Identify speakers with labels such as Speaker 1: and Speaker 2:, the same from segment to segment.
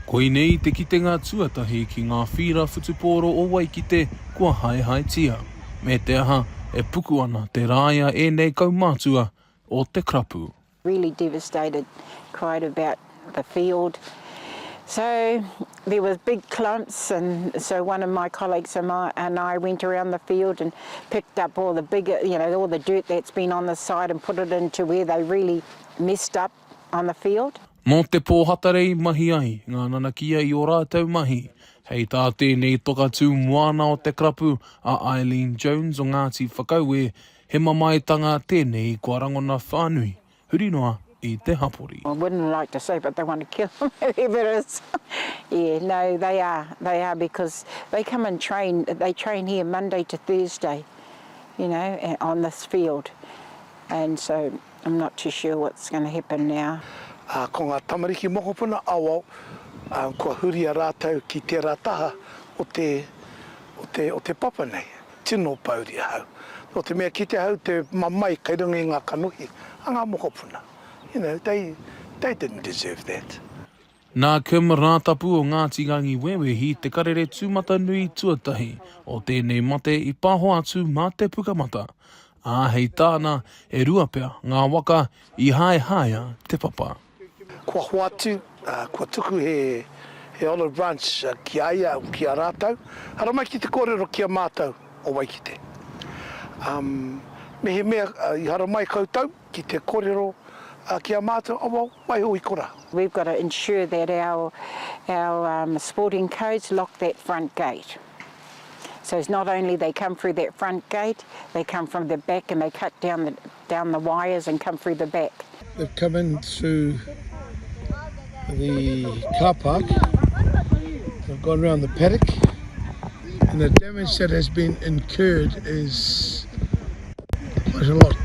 Speaker 1: Koinei te kitenga tuatahi ki ngā whīra whutupōro o Waikite kua haehaetia. Me te aha, e puku ana te rae a ēnei kaumātua o te karapu.
Speaker 2: Really devastated, cried about the field. So there was big clumps and so one of my colleagues and I, and I went around the field and picked up all the bigger, you know, all the dirt that's been on the side and put it into where they really messed up on the field.
Speaker 1: Mō te pō Hatarei mahi ai ngā nanakia i ō rātou mahi. Hei tā tēnei toka tū moana o te karapu a Eileen Jones o Ngāti Whakaue, he mamaetanga tēnei kua rangona whānui huri noa i te hapori.
Speaker 2: I wouldn't like to say but they want to kill them whoever it is. Yeah, no, they are, they are because they come and train, they train here Monday to Thursday, you know, on this field and so I'm not too sure what's going to happen now.
Speaker 3: Ā, ko ngā tamariki mokopuna aoao, ā, kua huria rātou ki tērā taha o te, o te, o te papa nei. Tino pōuri ahau. Nō te mea kite ahau te mamae kei runga i ngā kanohi a ngā mokopuna. You know, they, they didn't deserve that.
Speaker 1: Nā Kim Rātapu o Ngāti Rangiwewehi te karere tūmatanui tuatahi o tēnei mate i paho atu mā te Pukamata, ā, hei tāna, e rua pea ngā waka i haehaea te papa.
Speaker 3: Kua hoatu, kua tuku he he olive branch ki a ia, ki a rātou. Haramai ki te kōrero ki a mātou o Waikite. Mehemea i haramai koutou ki te kōrero ki a mātou, oh well, Waiho i kora.
Speaker 2: We've got to ensure that our our um, sporting codes lock that front gate. So it's not only they come through that front gate, they come from the back and they cut down the, down the wires and come through the back.
Speaker 3: They've come in through the car park, they've gone round the paddock, and the damage that has been incurred is quite a lot.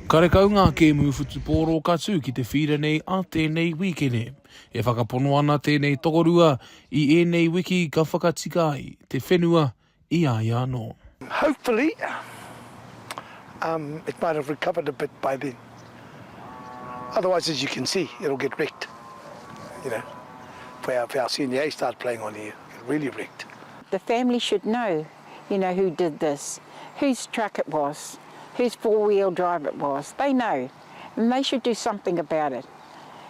Speaker 1: Karekau ngā kēmu whutupōro ka tū ki te whīra nei a tēnei wīkene. E whakapono ana tēnei tokorua i ēnei wiki ka whakatika ai te whenua i a ia anō.
Speaker 3: Hopefully um it might have recovered a bit by then. Otherwise as you can see it'll get wrecked you know if our, if our senior A start playing on here it'll get really wrecked.
Speaker 2: The family should know you know who did this, whose truck it was, whose four-wheel drive it was. They know, and they should do something about it.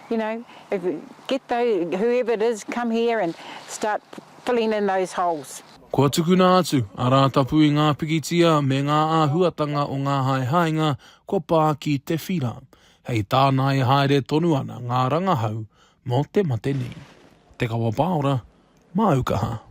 Speaker 2: You know, if, get those, whoever it is, come here and start filling in those holes.
Speaker 1: Kua tukuna atu a Rātapu i ngā pikitia me ngā āhuatanga o ngā haehaenga kua pā ki te whira. Hei tāna e haere tonu ana ngā rangahau mō te mate nei. Te Kawa Paora, māu kaha.